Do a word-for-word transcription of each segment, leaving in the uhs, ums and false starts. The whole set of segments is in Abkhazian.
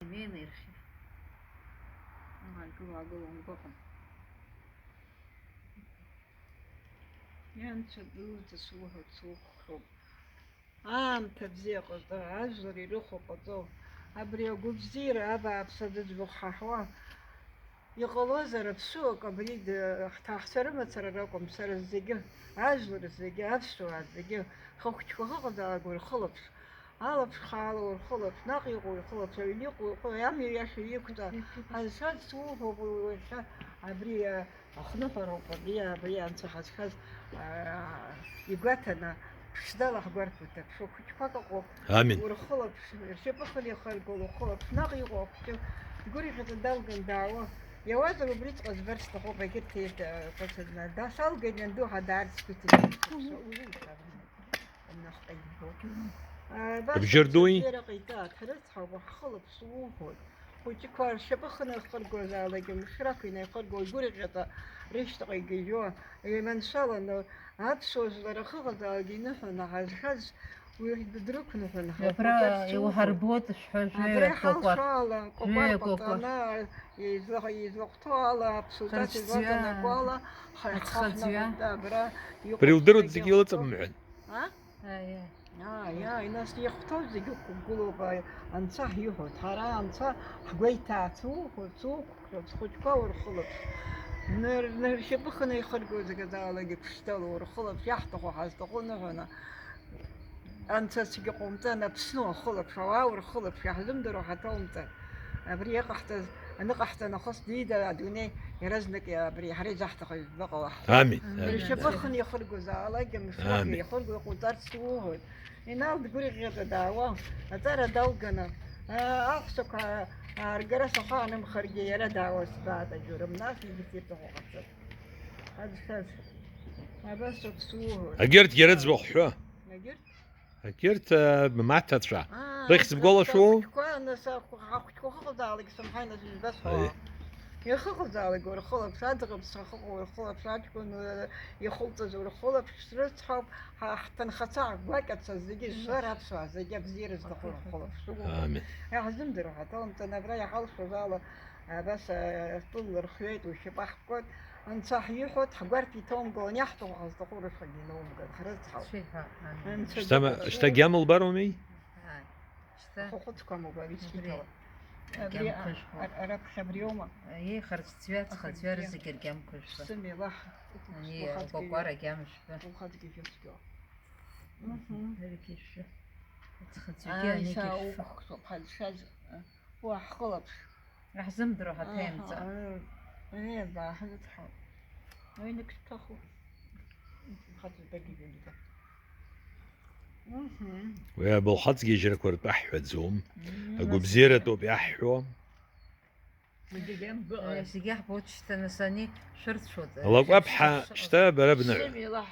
Имеина ирхьыр. Аагыл, аагыл, умгәаҟын. Ианцәа дуӡӡа суҳәоит, суқәхроуп. Аамҭа бзиа ҟаҵо, ажәлар ирыхәо ҟаҵо. Абри агәабзиара абааԥс аӡәы дызхаҳауа. Иҟалозар аԥсуак абри д-, ҳҭаацәа рымацара ракәым, сара зегьы, ажәлар зегьы, аԥсуаа зегьы, хыхәҷқәа ҳаҟазаалак урхылаԥш, алаԥш хаала урхылаԥш, наҟ иҟоу урхылаԥш, аҩны иҟоу, иҟоу, амҩа иаша иқәтәа, ҳазшаз суҳәоуп уи уахьа, абри, а, ахныҳәароуп, абри, абри анцәа ҳазшаз, а, игәаҭаны, ԥшӡала ҳгәарԥуеит, аԥшуа хәыҷқәак ыҟоуп. Амин. Урхылаԥш, ршьапы хыла ихырго, урхылаԥш, наҟ иҟоу ахәҷы, дгәырӷьаҵәа далган даауа, иауазар убриҵәҟьа збар сҭахуп, егьырҭ еиҭа, ҟаҵаны, дасалгеит, ианду ҳа даарц сгәы иҭеит. Абжьыр дуи? Абжьыр ҟаиҵааит, ҳрыцҳауп, ҳхылаԥш уҳәоит. Хәыҷқәа ршьапы хынахыргозаалак, мышрақә инаихырго, игәырӷьаҵәа рышьҭаҟа игьежьуа, еиманшәаланы, аԥсуа жәлар ахыҟазаалак иныҳәаны ҳазшаз уи дрықәныҳәан, абра ҳаиқәырҵарц иуҳарбоит, шәҳәа, абра жәаҩа кәакәар. Иҳалшо ала, кәакәар жәаҩа кәакәар. Ҟаҵаны, изла-, излахәҭоу ала, аԥсуа ҵас излаҵанакуа ала, ҳа-, аҵхаӡҩа. Ҳахнагоит, абра иҟоу. Абри лдыруеит зегьы зегьы илыҵабымҳәан. А? Аиа. Ааи, ааи, нас иахәҭоу зегьы ықәгылоуп, ааи, анцәа ҳиҳәоит. Ҳара анцәа ҳгәеиҭаац, уҳәоит, уқәхроит, схәыҷқәа урхылаԥш. Ныр-, ныршьапы хынеихыргоит зегьы азаалагьы ԥшӡала урхылаԥш, иаҳҭаху ҳазҭаху ныҳәаны. Анцәа цәгьа ҟоумҵан, Аԥсны уахылаԥш, ауаа урхылаԥш, иаҳзымдыруа ҳаҭоумҵан. Абри иҟаҳҵаз, аныҟаҳҵа нахыс диида адунеи иаразнак абри ҳара изаҳҭахыз дыҟала ҳҳәа. Амин, амин. Ршьапы хынеихыргозаалак, амшрақәа Амин. Иахырго иҟауҵарц суҳәоит. Инал дгәырӷьаҵәа даауа, аҵара далганы, аа, аҳәсақәа ааргара сахаанымхаргьы, иара даауа сбаат, аџьурым, нас егьырҭ ирҭаху ҟарҵап. Аӡхаз, абас ауп суҳәоит. Егьырҭ иара ӡбахә ҳәа. Егьырҭ? Егьырҭ, э, маҭацәа. Аа, рыхьӡ бгәалашәоу? Ахәыҷқәа, нас ахә-, ахәыҷқәа ахыҟазаалак сымҳәеи, нас ижәбасҳәауа. Аиеи. Иахыҟазаалак урхылаԥш, аӡӷабцәа ахыҟоу урхылаԥш, аҷкәын, э, ихылҵыз урхылаԥш, срыцҳауп, ҳа-, ҳҭынхацәа, ҳгәакьацәа зегьы, жәлар аԥсуаа зегьы абзиара зҭаху урхылаԥш. Амин. Иаҳзымдыруа ҳаҭоумҵан, абра иҳалшоз ала, абас, э, тәыла рхҩеит, ушьапы аҳкуеит, анцәа ҳиҳәоит, ҳгәарԥ иҭоумгалан, иаҳҭаху ҳазҭаху рышҟагьы иноумган, ҳрыцҳауп. Шәиҳәа, амин. Анцәа Шьҭа ма-, дыҟаҵоуп. Шьҭа гьама лбароумеи? Ааи. Шьҭа. Ахәыхәыҭқәа амоуп, абри Абри, сқьыҭала. Абри, аргьамқәа а-, жәбо. Ар-, араԥхьа абриоума? Еи, харцәӡҩа, ҵхаӡәы, абри. Рызегь аргьамқәа жәбо. Сымҩа лаҳ. Ани, Ухаҵгьы акәакәара жәа. Агьама жәбо. Ухаҵгьы жәа цәгьоуп. Мгм. Аригьы жәбо. Ҵхаӡәгьы, Ааи, анигьы са жәбо. Уқәхәцәоуп, ҳазшаз, уа ҳхылаԥш. Иаҳзымдыруа ҳаҭеимҵа. Аҳа, ыы, ыы, дааҳрыцҳауп. Уи нықәҭахуп. Хаҵа дагьежьуам. Мгм. Уи абылхаҵгьежьрақәа ртәы ҳҳәаӡом. Мм. Агәабзиаратәоуп иаҳҳәо. Зегьы гьамгыҟа. Э, зегьы ҳбоит шьҭа, нас, ани шәырцәоит, э, Алакәаԥҳа, шәыԥсы шьҭа бара бныҳәа. Сымҩа лаҳ.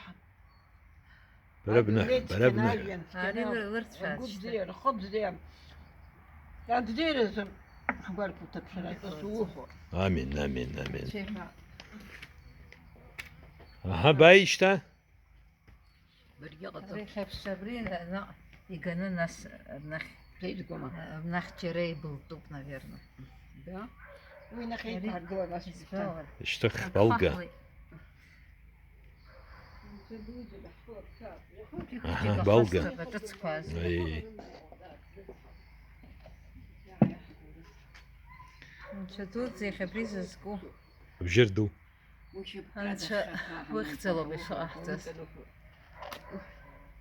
Бара бныҳәа, бара бныҳәа. Ани лыр-, лырцәаацәгьа. Агәы бзиа, рхы бзиа. Абзиаразы ҳгәарԥ уҭаԥшра атәы суҳәо. Амин, амин, амин. Аҳа, бааишьҭа. Баргьы ҟаҵо. Абри хьаԥшь абри, наҟ иганы нас, абнахь, Ҳеидгома. Абнахь џьара ибылтәуп, наверное. Да? Уи нахь Ари еиҭаргылан, нас избан. Ишьҭых балга. Аҳа, балга. Аҿыцқәа азы. Аиеи. Анцәа дуӡӡа иахьа абри зызку. Абжьыр ду. Анцәа уи хьӡалоуп ишыҟаҳҵаз.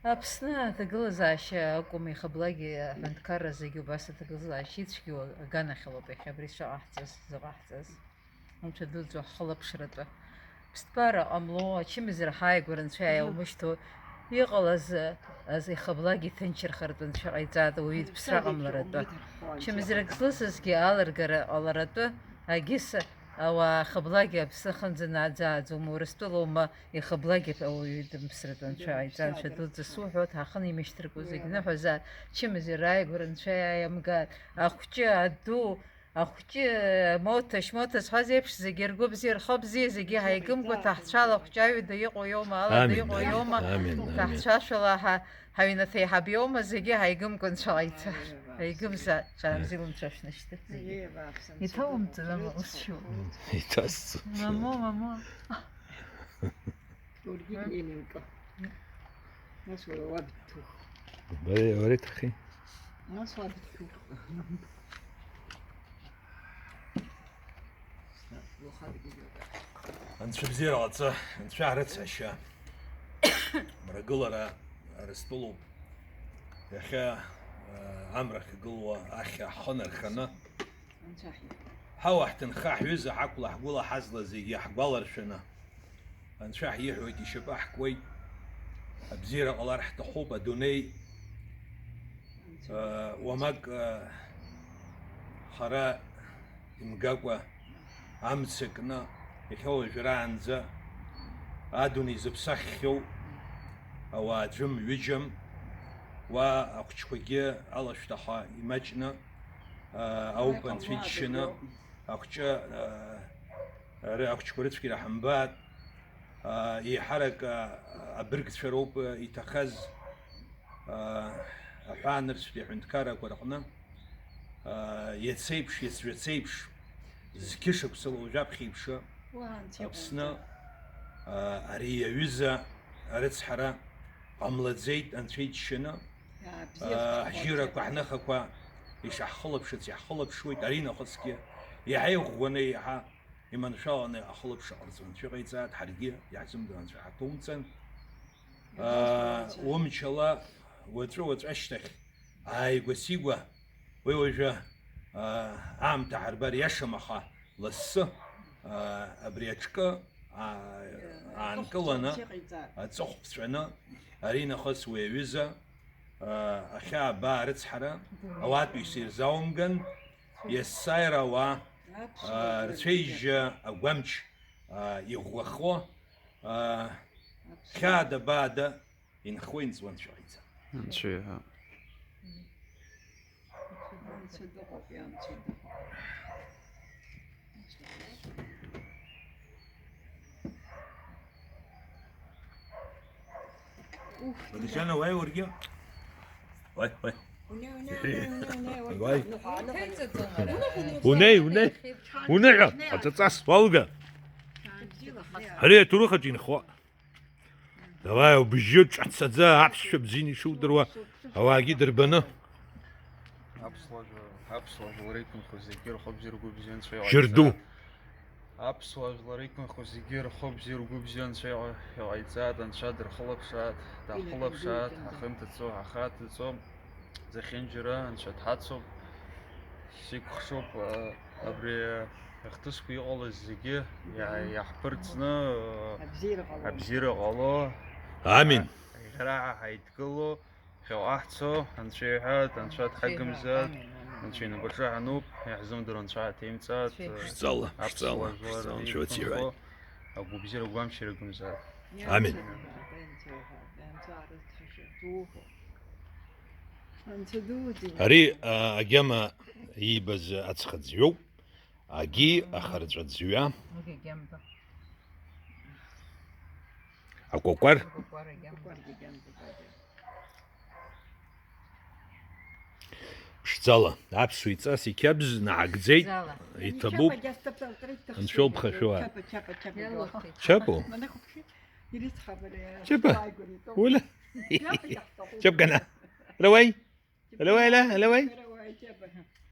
Аԥсны аҭагылазаашьа акәым, иахьаблагьы аҳәынҭқарра зегьы убас аҭагылазаашьа ицәгьоу аганахьалоуп иахьа абри шыҟаҳҵаз, зыҟаҳҵаз. Анцәа дуӡӡа ҳхылаԥшратәы. Ԥсҭбара ҟамло, ачымазара ҳааигәара Анцәа иааумышьҭуа, иҟалаз, аз ихаблак иҭынчырхартә Анцәа ҟаиҵааит, ауаҩы иԥсра ҟамларатәы. Чымазарак злысызгьы алыргара ҟаларатәы, агьыс ауаа хаблагьы аԥсы ахынӡанаӡааӡом, Урыстәылоума, ихаблагьы ауаҩы дымԥсратәы Анцәа ҟаиҵа, Анцәа дуӡӡа суҳәоит, ҳахын имышьҭыркуа зегь ныҳәазааит, чымазара ааигәара Анцәа иааимгааит, ахәҷы, аду, Ахәҷы, моҭа, шьмоҭа зҳәаз еиԥш, зегьы ргәы бзиа, рхы бзиа, зегьы ҳаигымгәа, ҭаҳцәала ахәҷы аҩада иҟоу иоума, алада Амин. Иҟоу иоума, Амин, амин. Ҭаҳцәашәала ҳа-, ҳаҩнаҭа еиҳаб иоума, зегьы ҳаигымгәа нцәала ицар. Ҳаигымзааит, ҽаанбзиала нцәа шәнашьҭы, зегьы. Иҭоумҵан, ама, усшьоуп. Иҭасҵо. Мамо, мамо. Георги Ленинка. Нас уара уаб дҭух. Бара, уара иҭахи? Нас уаб дҭух. Анцәа бзиара ҟаҵа, анцәа ҳрыцҳашьа. Мрагылара Арыстәылоуп. Иахьа, э, амра ахьгылуа ахьа ҳхы нарханы, ҳауа ҳҭынха, ҳҩыза ҳақәла, ҳгәыла ҳазла зегьы ҳгәаларшәаны, Анцәа ҳиҳәоит, ишьапы ҳкуеит, абзиара ҟалар ҳҭахуп, адунеи, э, уамак, э, хара имгакәа, амца кны, иахьа уажәраанӡа адунеи зыԥсаххьоу ауаа аӡәым, ҩыџьам, уа ахәҷқәагьы алашәҭаха имаҷны, э, ауп, анцәа иџьшьаны, ахәҷы, э, ара ахәҷқәа рыцәгьара ҳамбааит. Аа, еиҳарак, аа, абыргцәа роуп, аа, иҭахаз, аа, аҳәаанырцәтәи аҳәынҭқаррақәа рҟны, аа, иацеиԥш, иацжәацеиԥш, зқьышықәсала уажәаԥхьа еиԥш, Уаанӡа Аԥсны, иҟоуҵоит. Аа, ари аҩыза арыцҳара ҟамлаӡеит, анцәа иџьшьаны. Иаабзиахеит, Аа, ҳџьырақәа, Аԥсны. Ҳныхақәа ишаҳхылаԥшыц иаҳхылаԥшуеит, аринахысгьы иаҳа иӷәӷәаны, иаҳа иманшәаланы ахылаԥшра ҟарҵо анцәа иҟаиҵааит, ҳаргьы иаҳзымдыруа анцәа ҳаҭоумҵан. Аа, умчала уаҵәы-уаҵәы ашьҭахь ааигәа-сигәа, уи уажәы, аа, аамҭа ҳарбар иашам, аха лассы, аа, абри аҿкы, аа, аанкыланы, аҵыхә ԥҵәаны, аринахыс уи аҩыза, аа, ахьаа баа рыцҳара, ауаатәыҩса ирзаумган, Есааира ауаа, аа, рцәеижьы агәамч, аа, иӷәӷәахо, аа, хьаада-баада инхо-инҵуа анцәа иҟаиҵа. Анцәа иҳәа. Анцәа дыҟоуп, ианцәа дыҟоуп. Уф, Валерьяна, уааи уаргьы? Уааи, уааи. Унеи, унеи, Иҳәеи. Унеи, унеи. Унеи, унеи. Уныҳәа, аҵәаҵас уалга. Ари аҭоурых аҿы инхо. Давай, убжьы ҿацаӡа, аԥсшәа бзианы ишудыруа, ауаагьы дырбаны. Аԥсуа жәлар, аԥсуа жәлар иқәынхо зегьы рхы бзиа ргәы бзиа анцәа иҟаиҵа. Џьырду. Аԥсуа жәлар иқәынхо зегьы рхы бзиа ргәы бзиа анцәа иҟа-, иҟаиҵааит, анцәа дырхылаԥшааит, даҳхылаԥшааит, ҳахымҭаҵо, ҳахаҭаҵо, зехьынџьара анцәа дҳацуп, сикәыхшоуп, а, абри ахҭысқәа иҟалаз зегьы иа-, иаҳԥырҵны, а, абзиара ҟало. Абзиара ҟало. Амин. Аиӷьра ҳаидкыло. Ԥхьаҟа ҳцо, Анцәа иҳәа, Анцәа дҳагымзааит, Анцәа инапаҿы ҳануп, иаҳзымдыруа Анцәа ҳаҭеимҵааит, Шәҵала, аԥсуа шәҵала, жәлар шәҵала, Анцәа иқәынхо, уцирааит. Агәыбзиара агәамчара рыгымзааит. Амин. Анцәа дуӡӡа. Ари, а, агьама иибаз ацхыӡҩоуп, агьи ахырҵәыӡҩа. Агьама. Акәакәар. Акәакәар агьама. Ԥшӡала, аԥсуа иҵас иқьабз наагӡеит, Ԥшӡала. Иҭабуп. Анцәа улԥха шәуа. Чапа, чапа, чапа. Иалухи. Чапу? Чапа? Ула? Чапа гана. Рауеи? Рауеи, ла, рауеи?